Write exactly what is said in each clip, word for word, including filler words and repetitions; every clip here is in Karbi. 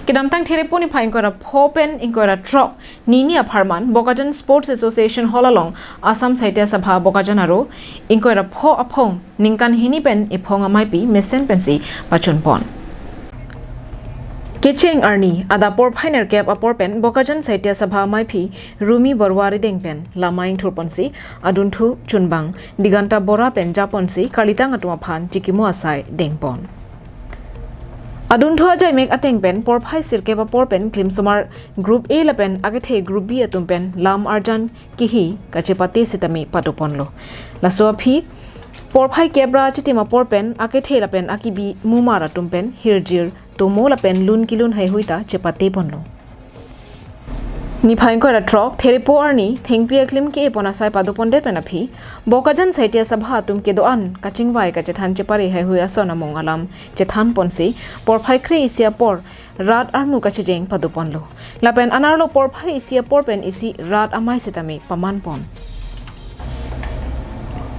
Kedamtang Therepo niphai ingkoi ra pho pen ingkoi ra throk nini apharman Bokajan Sports Association Hall along Assam Sahitya Sabha Bokajan aro ingkoi ra pho aphong ningkan hini pen ephong amaipi mesen pensi pachunpon. Kecheng arni adap porphai nerkep apor pen Bokajan Sahitya Sabha amaiphi Rumi Baruah arideng pen lam aingthurponsi adunthu chunbang Diganta Bora pen japonsi kalitang atum aphan chikimo asai dengpon. Adunthu ajaimek ateng pen porphai sirkep apor pen klimsomar Group A lapen akethe Group B atum pen lam arjan kihi kachepate sitame padoponlo. Laso aphi porphai kep ra achitim apor pen akethe lapen akibi mumar atum pen hirjir tomo lapen lun kilun heihui ta chepateponlo. Niphai ingkoi ra throk Therepo arni thengpi aklim ke-epon asai padopondet pen aphi Bokajan Sahitya Sabha atum kedo-an kachingvai kachethan chepare heihui ason among alam chethanponsi porphai kre isi apor rat armu kachejeng padoponlo. Lapen anerlo porphai isi apor pen isi rat amei sitame pamanpon.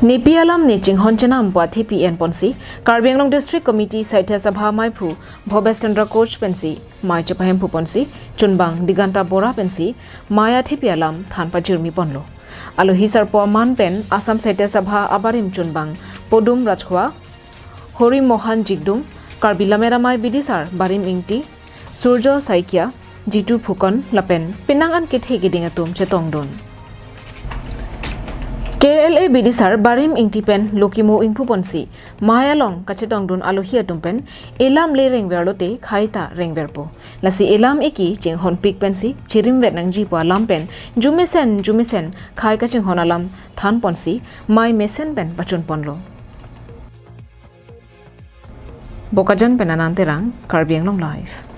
Nepi alam ne chinghon chenam pu athepi enponsi Karbi Anglong District Committee Sahitya Sabha amaiphu Bhobesh Chandra Koch pensi mei chepahemphuponsi chunbang Diganta Bora pensi mei athepi alam than pajirmiponlo. Alohi sarpo aman pen Assam Sahitya Sabha abarim chunbang Podum Rajkhwa, Hori Mohan Jigdum, Karbi Lammet Amei Bidisar Barim Ingti, Surjo Saikia, Jitu Phukan lapen penang an kethe keding atum chetongdun. K L A Bidisar Barim Ingti pen lokimo ingpuponsi mei along kachetongdun alohi atum pen elam le rengver lote khai ta rengverpo. Lasi elam eki chinghonpik pensi chirimvet nangji pu alam pen jumesen jumesen khai kachinghon alam thanponsi mei mesen pen pachunponlo. Bokajan pen Anand Terang, Karbi Anglong Live.